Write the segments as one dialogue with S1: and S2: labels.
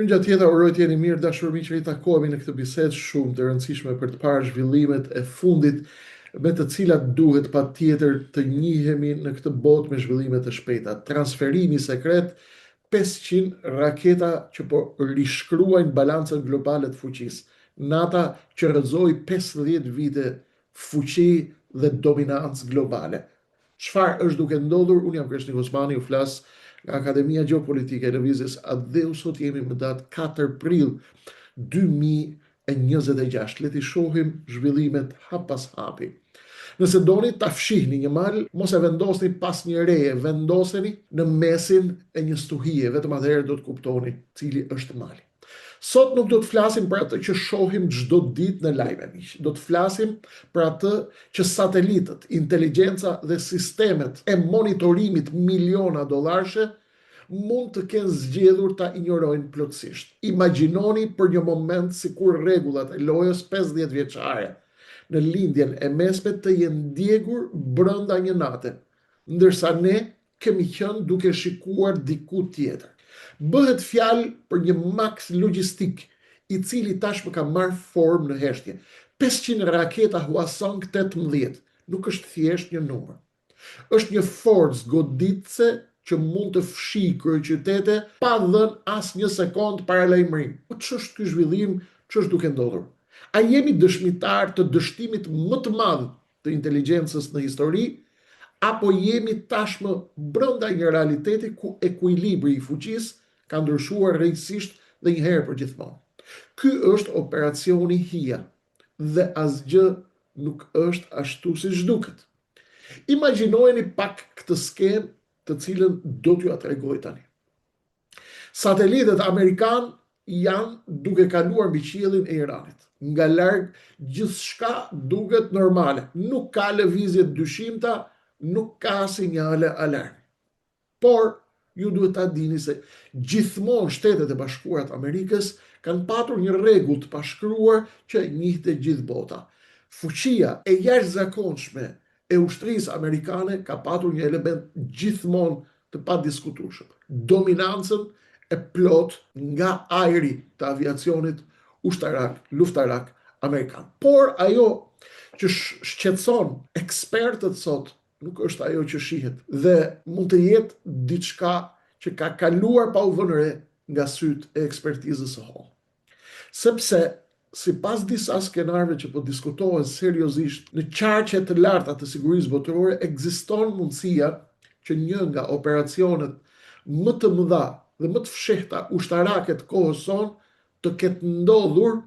S1: Mirë jeta, uroj të jeni mirë, dashur miq, ritakohemi në këtë bisedë shumë të rëndësishme për të parë zhvillimet e fundit me të cilat duhet patjetër të njihemi në këtë botë me zhvillime të shpejta. Transferimi sekret 500 raketa që po rishkruajnë balancën globale të fuqisë. Nata që rrëzoi 50 vite fuqi dhe dominancë globale. Çfarë është duke ndodhur? Unë jam Kreshnik Osmani, ju flas nga Akademia Gjeopolitike e Lëvizjes Atdheu. Sot jemi më datë 4 prill 2026. Le t'i shohim zhvillimet hap pas hapi. Nëse doni ta fshihni një mal, mos e vendosni pas një reje, vendoseni në mesin e një stuhie, vetëm atëherë do të kuptoni cili është mali. Sot nuk do të flasim për atë që shohim çdo ditë në lajme, miq. Do të flasim për atë që satelitët, inteligjenca dhe sistemet e monitorimit miliona dollarëshe mund të kenë zgjedhur ta injorojnë plotësisht. Imagjinoni për një moment sikur rregullat e lojës 50 vjeçare në Lindjen e Mesme të jenë djegur brenda një nate, ndërsa ne kemi qenë duke shikuar diku tjetër. Bëhet fjalë për një makth logjistik, i cili tashmë ka marrë formë në heshtje. 500 raketa Hwasong 18 nuk është thjesht një numër. Është një forcë goditëse që mund të fshijë kryeqytete pa dhënë asnjë sekondë paralajmërim. Po ç'është ky zhvillim, ç'është duke ndodhur? A jemi dëshmitarë të dështimit më të madh të inteligjencës në histori, apo jemi tashmë brenda një realiteti ku ekuilibri i fuqisë ka ndryshuar rrënjësisht dhe një herë përgjithmonë. Ky është operacioni Hija dhe asgjë nuk është ashtu siç duket. Imagjinojeni pak këtë skemë të cilën do t'jua tregoj tani. Satelitët amerikanë janë duke kaluar mbi qiellin e Iranit. Nga larg gjithçka duket normale, nuk ka lëvizje të dyshimta, nuk ka sinjale alarmi. Por ju duhet ta dini se gjithmonë Shtetet e Bashkuara të Amerikës kanë patur një rregull të pashkruar që e njihte gjithë bota. Fuqia e jashtëzakonshme e ushtrisë amerikane ka patur një element gjithmonë të padiskutueshëm, dominancën e plotë nga ajri të aviacionit ushtarak, luftarak amerikan. Por ajo që shqetëson ekspertët sot nuk është ajo që shihet dhe mund të jetë diçka që ka kaluar pa u vënë re nga sytë e ekspertizës së hollë. Sepse, sipas disa skenarëve që po diskutohen seriozisht në qarqe të larta të sigurisë botërore, ekziston mundësia që një nga operacionet më të mëdha dhe më të fshehta ushtarake të kohës sonë të ketë ndodhur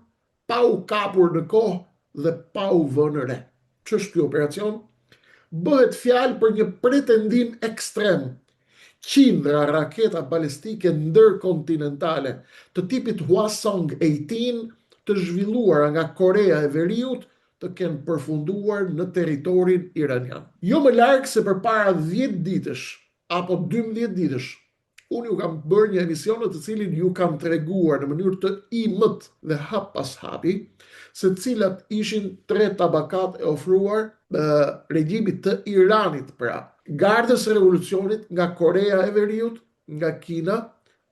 S1: pa u kapur në kohë dhe pa u vënë re. Ç'është ky operacion? Bëhet fjalë për një pretendim ekstrem. Qindra raketa balistike ndërkontinentale të tipit Hwasong 18 të zhvilluara nga Korea e Veriut të kenë përfunduar në territorin iranian. Jo më larg se përpara 10 ditësh apo 12 ditësh, Unë ju kam bërë një emision në të cilin ju kam treguar në mënyrë të imët dhe hap pas hapi se cilat ishin tre tabakat e ofruar regjimit të Iranit, pra Gardës së Revolucionit nga Korea e Veriut, nga Kina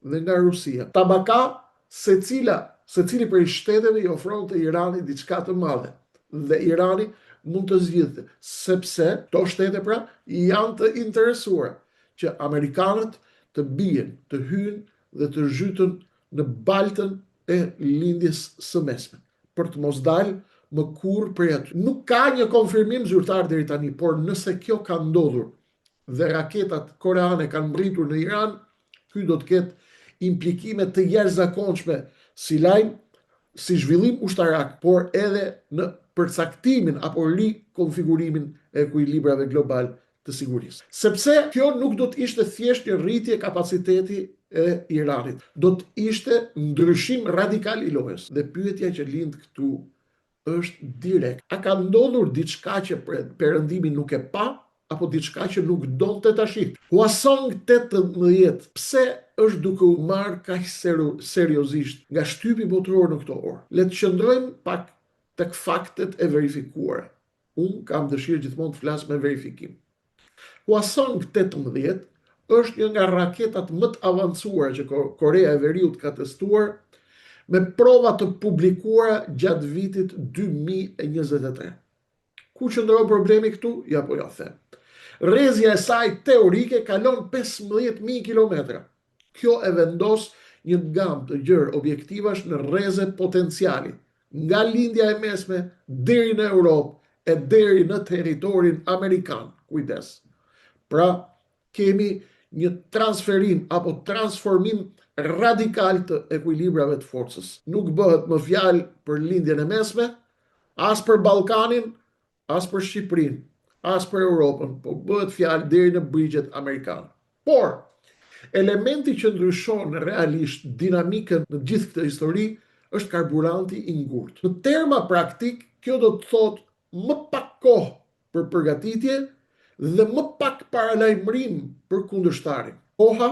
S1: dhe nga Rusia. Tabaka secila, secili prej shteteve i ofronte Iranit diçka të madhe dhe Irani mund të zgjidhte, sepse këto shtete pra janë të interesuara që amerikanët të bien, të hyjnë dhe të zhyten në baltën e Lindjes së Mesme, për të mos dalë më kurrë prej aty. Nuk ka një konfirmim zyrtar deri tani, por nëse kjo ka ndodhur dhe raketat koreane kanë mbërritur në Iran, ky do të ketë implikime të jashtëzakonshme si lajm, si zhvillim ushtarak, por edhe në përcaktimin apo rikonfigurimin e ekuilibrave global të sigurisë. Sepse kjo nuk do të ishte thjesht një rritje kapaciteti e Iranit, do të ishte ndryshim radikal i lojës. Dhe pyetja që lind këtu është direkt. A ka ndodhur diçka që Perëndimi nuk e pa apo diçka që nuk donte ta shihte? Hwasong 18 pse është duke u marrë kaq seriozisht nga shtypi botëror në këto orë? Le të qëndrojmë pak tek faktet e verifikuara. Unë kam dëshirë gjithmonë të flas me verifikim. Hwasong 18 Është një nga raketat më të avancuara që Koreja e Veriut ka testuar, me prova të publikuara gjatë vitit 2023. Ku qëndron problemi këtu? Ja po jua them. Rrezja e saj teorike kalon 15.000 kilometra. Kjo e vendos një gamë të gjerë objektivash në rreze potenciali, nga Lindja e Mesme deri në Europë e deri në territorin amerikan. Kujdes. Pra, kemi një transferim apo transformim radikal të ekuilibrave të forcës. Nuk bëhet më fjalë për Lindjen e Mesme, as për Ballkanin, as për Shqipërinë, as për Europën, po bëhet fjalë deri në brigjet amerikane. Por, elementi që ndryshon realisht dinamikën në gjithë këtë histori është karburanti i ngurtë. Në terma praktik, kjo do të thotë më pak kohë për përgatitje dhe më pak paralajmërim për kundërshtarin. Koha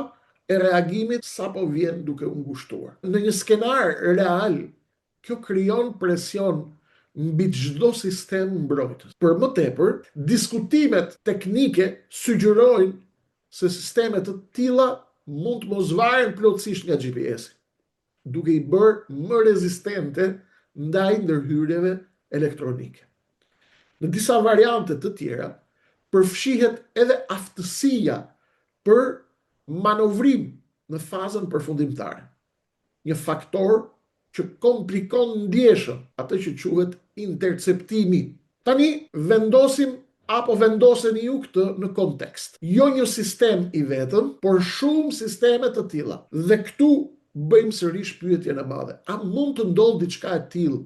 S1: e reagimit sapo vjen duke u ngushtuar. Në një skenar real, kjo krijon presion mbi çdo sistem mbrojtës. Për më tepër, diskutimet teknike sugjerojnë se sisteme të tilla mund të mos varen plotësisht nga GPS-i, duke i bërë më rezistente ndaj ndërhyrjeve elektronike. Në disa variante të tjera, përfshihet edhe aftësia për manovrim në fazën përfundimtare. Një faktor që komplikon ndjeshëm atë që quhet interceptimi. Tani vendosim apo vendoseni ju këtë në kontekst. Jo një sistem i vetëm, por shumë sisteme të tilla. Dhe këtu bëjmë sërish pyetjen e madhe, a mund të ndodhë diçka e tillë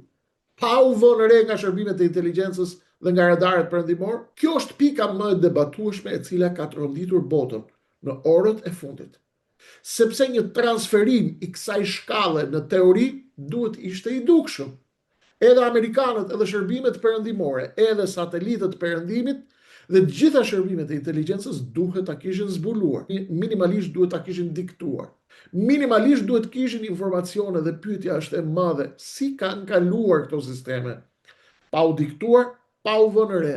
S1: pa u vënë re nga shërbimet e inteligjencës dhe nga radarët perëndimorë? Kjo është pika më e debatueshme e cila ka tronditur botën në orët e fundit. Sepse një transferim i kësaj shkalle në teori duhet ishte i dukshëm. Edhe amerikanët, edhe shërbimet perëndimore, edhe satelitët e perëndimit dhe të gjitha shërbimet e inteligjencës duhet ta kishin zbuluar, minimalisht duhet ta kishin diktuar. Minimalisht duhet të kishin informacione dhe pyetja është e madhe, si kanë kaluar këto sisteme pa u diktuar, pa u vënë re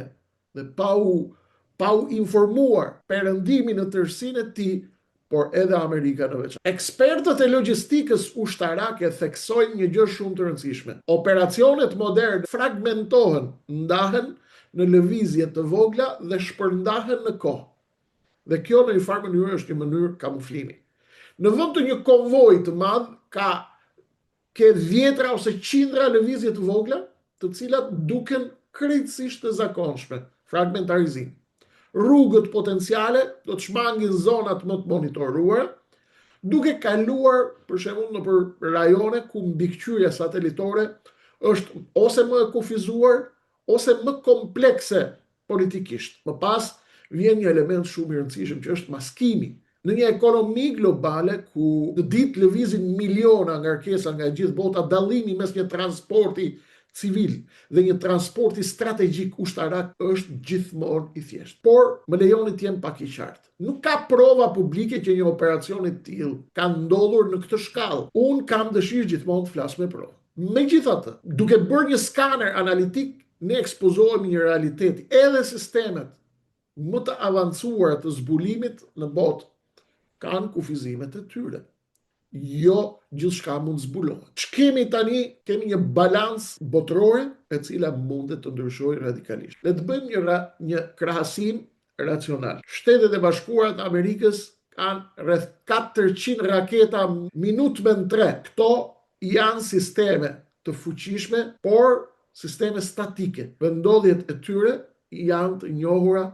S1: dhe pa u pa u informuar Perëndimi në tërësinë e tij, por edhe Amerika në veçanti. Ekspertët e logjistikës ushtarake theksojnë një gjë shumë të rëndësishme, operacionet moderne fragmentohen, ndahen në lëvizje të vogla dhe shpërndahen në kohë. Dhe kjo në një farë mënyre është një mënyrë kamuflimi. Në vend të një konvoi të madh, ka Ke dhjetra ose qindra lëvizje të vogla, të cilat duken krejtësisht të zakonshme, fragmentarizim. Rrugët potenciale do të shmangin zonat më të monitoruara, duke kaluar për shembull nëpër rajone ku mbikëqyrja satelitore është ose më e kufizuar ose më komplekse politikisht. Më pas vjen një element shumë i rëndësishëm që është maskimi. Në një ekonomi globale ku në ditë lëvizin miliona ngarkesa nga e gjithë bota, dallimi mes një transporti civil dhe një transporti strategjik ushtarak është gjithmonë i thjeshtë. Por, më lejoni të jem pak i qartë. Nuk ka prova publike që një operacion i tillë ka ndodhur në këtë shkallë. Unë kam dëshirë gjithmonë të flas me prova. Megjithatë, duke bërë një skaner analitik, ne ekspozohemi një realiteti. Edhe sistemet më të avancuara të zbulimit në botë kanë kufizimet e tyre. Jo gjithçka mund të zbulohet. Ç'kemi tani? Kemi një balancë botërore e cila mundet të ndryshojë radikalisht. Le të bëjmë një një krahasim racional. Shtetet e Bashkuara të Amerikës kanë rreth 400 raketa Minuteman 3. Këto janë sisteme të fuqishme, por sisteme statike. Vendndodhjet e tyre janë të njohura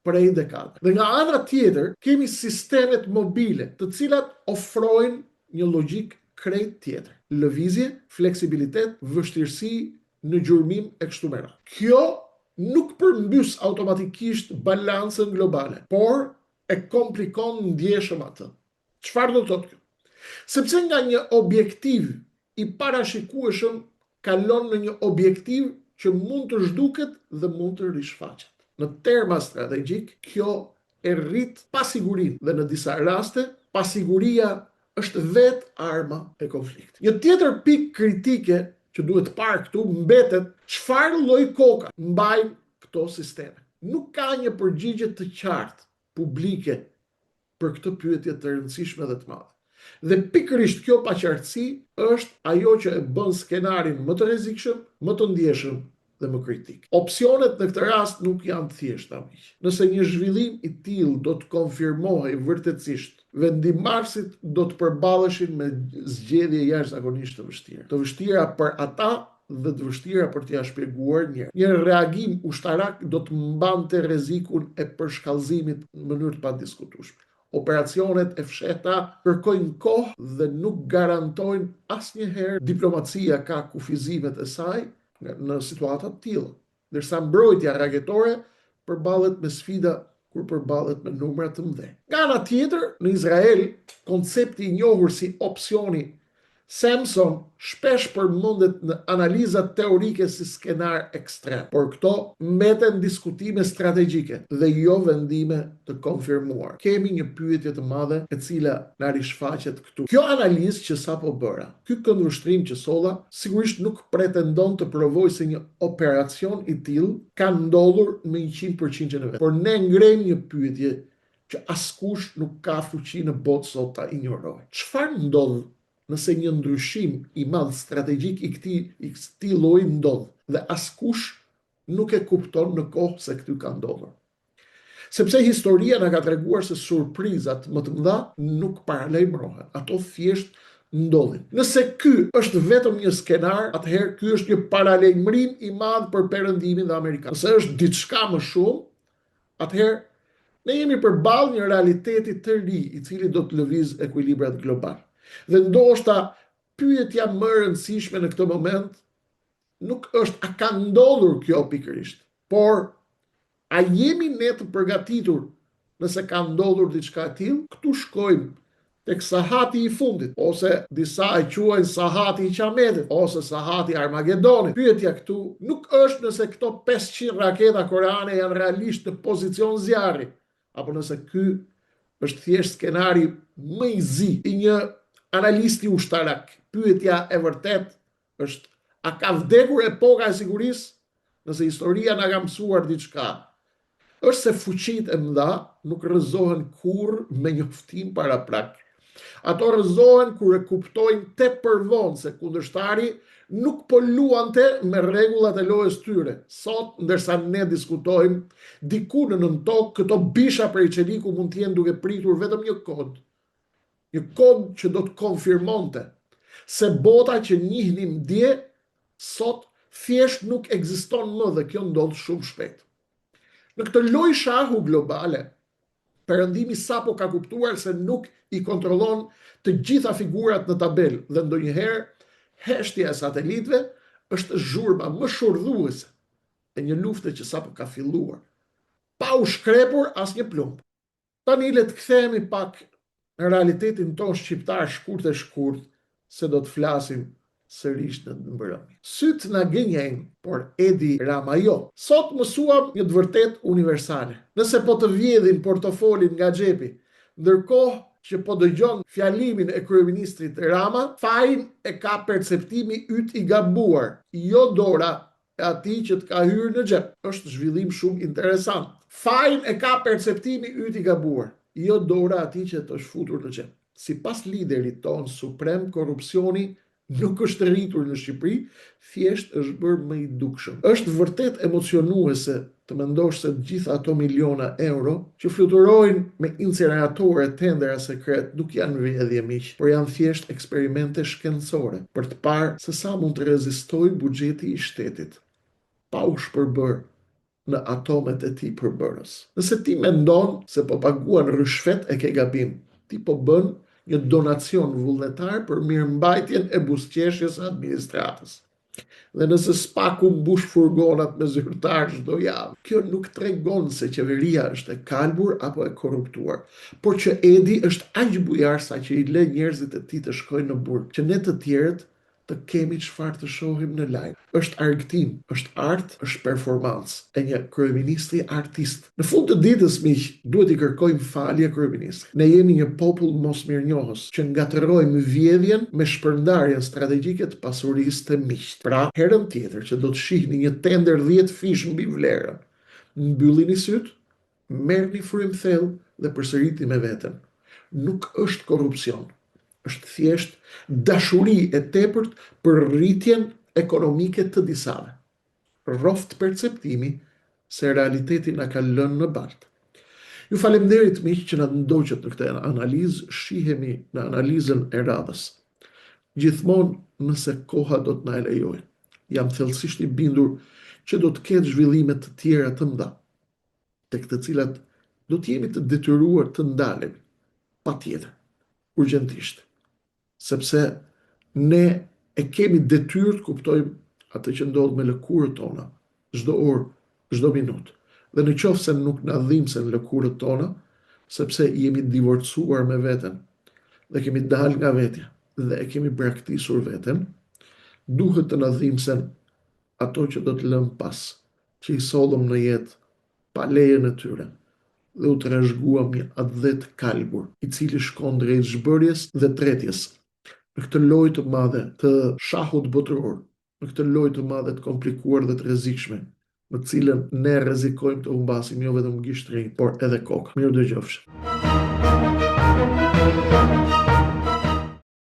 S1: prej dekadash. Dhe nga ana tjetër, kemi sistemet mobile, të cilat ofrojnë një logjikë krejt tjetër. Lëvizje, fleksibilitet, vështirësi në gjurmim e kështu me radhë. Kjo nuk përmbys automatikisht balancën globale, por e komplikon ndjeshëm atë. Çfarë do të thotë kjo? Sepse nga një objektiv i parashikueshëm kalon në një objektiv që mund të zhduket dhe mund të rishfaqet. Në terma strategjik, kjo e rrit pasigurinë dhe në disa raste pasiguria është vetë arma e konfliktit. Një tjetër pikë kritike që duhet parë këtu mbetet çfarë lloj koka mbajnë këto sisteme. Nuk ka një përgjigje të qartë publike. për këtë pyetje të rëndësishme dhe të madhe. Dhe pikërisht kjo paqartësi është ajo që e bën skenarin më të rrezikshëm, më të ndjeshëm dhe më kritik. Opsionet në këtë rast nuk janë të thjeshta, miq. Nëse një zhvillim i tillë do të konfirmohej vërtetësisht, vendimmarrësit do të përballeshin me zgjedhje jashtëzakonisht të vështira. Të vështira për ata dhe të vështira për t'ia shpjeguar njerëzve. Një reagim ushtarak do të mbante rrezikun e përshkallëzimit në mënyrë të padiskutueshme. Operacionet e fshehta kërkojnë kohë dhe nuk garantojnë asnjëherë diplomacia ka kufizimet e saj në situata të tilla. Ndërsa mbrojtja raketore përballet me sfida kur përballet me numra të mëdhenj. Nga ana tjetër, në Izrael, koncepti i njohur si opsioni Samson shpesh përmendet në analizat teorike si skenar ekstrem, por këto mbeten diskutime strategjike dhe jo vendime të konfirmuara. Kemi një pyetje të madhe e cila na rishfaqet këtu. Kjo analizë që sapo bëra, ky këndvështrim që solla, sigurisht nuk pretendon të provojë se një operacion i tillë ka ndodhur në 100% e vet, por ne ngrejmë një pyetje që askush nuk ka fuqi në botë sot ta injorojë. Çfarë ndodh nëse një ndryshim i madh strategjik i këtij i këtij lloji ndodh dhe askush nuk e kupton në kohë se këtu ka ndodhur? Sepse historia na ka treguar se surprizat më të mëdha nuk paralajmërohen, ato thjesht ndodhin. Nëse ky është vetëm një skenar, atëherë ky është një paralajmërim i madh për Perëndimin dhe amerikanët. Nëse është diçka më shumë, atëherë ne jemi përballë një realiteti të ri i cili do të lëvizë ekuilibrat global. Dhe ndoshta pyetja më e rëndësishme në këtë moment nuk është a ka ndodhur kjo pikërisht, por a jemi ne të përgatitur nëse ka ndodhur diçka e tillë? Këtu shkojmë tek sahati i fundit, ose disa e quajnë sahati i Qametit, ose sahati i Armagedonit. Pyetja këtu nuk është nëse këto 500 raketa koreane janë realisht në pozicion zjarri, apo nëse ky është thjesht skenari më i zi i një analisti ushtarak. Pyetja e vërtetë është a ka vdekur epoka e sigurisë? Nëse historia na ka mësuar diçka, është se fuqitë e mëdha nuk rrëzohen kurrë me njoftim paraprak. Ato rrëzohen kur e kuptojnë tepër vonë se kundërshtari nuk po luante me rregullat e lojës tyre. Sot, ndërsa ne diskutojmë, diku në nëntokë këto bisha prej çeliku mund të jenë duke pritur vetëm një kod. Një kod që do të konfirmonte se bota që njihnim dje, sot thjesht nuk ekziston më dhe kjo ndodh shumë shpejt. Në këtë lojë shahu globale, Perëndimi sapo ka kuptuar se nuk i kontrollon të gjitha figurat në tabelë dhe ndonjëherë heshtja e satelitëve është zhurma më shurdhuese e një lufte që sapo ka filluar, pa u shkrepur asnjë plumb. Tani le të kthehemi pak në realitetin tonë shqiptar shkurt e shkurt se do të flasim sërish në mbrëmje. Sytë na gënjejnë, por Edi Rama jo. Sot mësuam një të vërtetë universale. Nëse po të vjedhin portofolin nga xhepi, ndërkohë që po dëgjon fjalimin e kryeministrit Rama, fajin e ka perceptimi yt i gabuar, jo dora e atij që të ka hyrë në xhep. Është zhvillim shumë interesant. Fajin e ka perceptimi yt i gabuar, jo dora e atij që të është futur në xhep. Sipas liderit tonë suprem korrupsioni nuk është rritur në Shqipëri, thjesht është bërë më i dukshëm. Është vërtet emocionuese të mendosh se të gjitha ato miliona euro që fluturojnë me inceneratorë e tendera sekret nuk janë vjedhje miq, por janë thjesht eksperimente shkencore për të parë se sa mund të rezistojë buxheti i shtetit pa u shpërbërë në atomet e tij përbërës. Nëse ti mendon se po paguan ryshfet e ke gabim, ti po bën një donacion vullnetar për mirëmbajtjen e buzëqeshjes së administratës. Dhe nëse SPAK-u mbush furgonat me zyrtarë çdo javë, kjo nuk tregon se qeveria është e kalbur apo e korruptuar, por që Edi është aq bujar sa që i lë njerëzit e tij të shkojnë në burg, që ne të tjerët të kemi çfarë të shohim në lajm. Është argëtim, është art, është performancë e një kryeministri artist. Në fund të ditës, miq, duhet t'i kërkojmë falje kryeministrit. Ne jemi një popull mosmirënjohës, që ngatërrojmë vjedhjen me shpërndarjen strategjike të pasurisë te miqtë. Pra, herën tjetër që do të shihni një tender dhjetëfish mbi vlerën, mbyllini sytë, merrni frymë thellë dhe përsëritni me veten. Nuk është korrupsion, është thjesht dashuri e tepërt për rritjen ekonomike të disave. Rroftë perceptimi se realiteti na ka lënë në baltë. Ju faleminderit miq që na ndoqët në këtë analizë, shihemi në analizën e radhës. Gjithmonë nëse koha do të na e lejojë. Jam thellësisht i bindur që do të ketë zhvillime të tjera të mëdha, tek të cilat do të jemi të detyruar të ndalemi, patjetër, urgjentisht. Sepse ne e kemi detyrë të kuptojmë atë që ndodh me lëkurët tona, çdo orë, çdo minutë. Dhe në qoftë se nuk na dhimbsen lëkurët tona, sepse jemi divorcuar me veten dhe kemi dalë nga vetja dhe e kemi braktisur veten, duhet të na dhimbsen ato që do të lëmë pas, që i sollëm në jetë pa lejen e tyre dhe u trashëguam një atdhe të kalbur, i cili shkon drejt zhbërjes dhe tretjes. Në këtë lojë të madhe të shahut botëror, në këtë lojë të madhe të komplikuar dhe të rrezikshme, në të cilën ne rrezikojmë të humbasim jo vetëm gishtërinj, por edhe kokën. Mirudëgjofshim.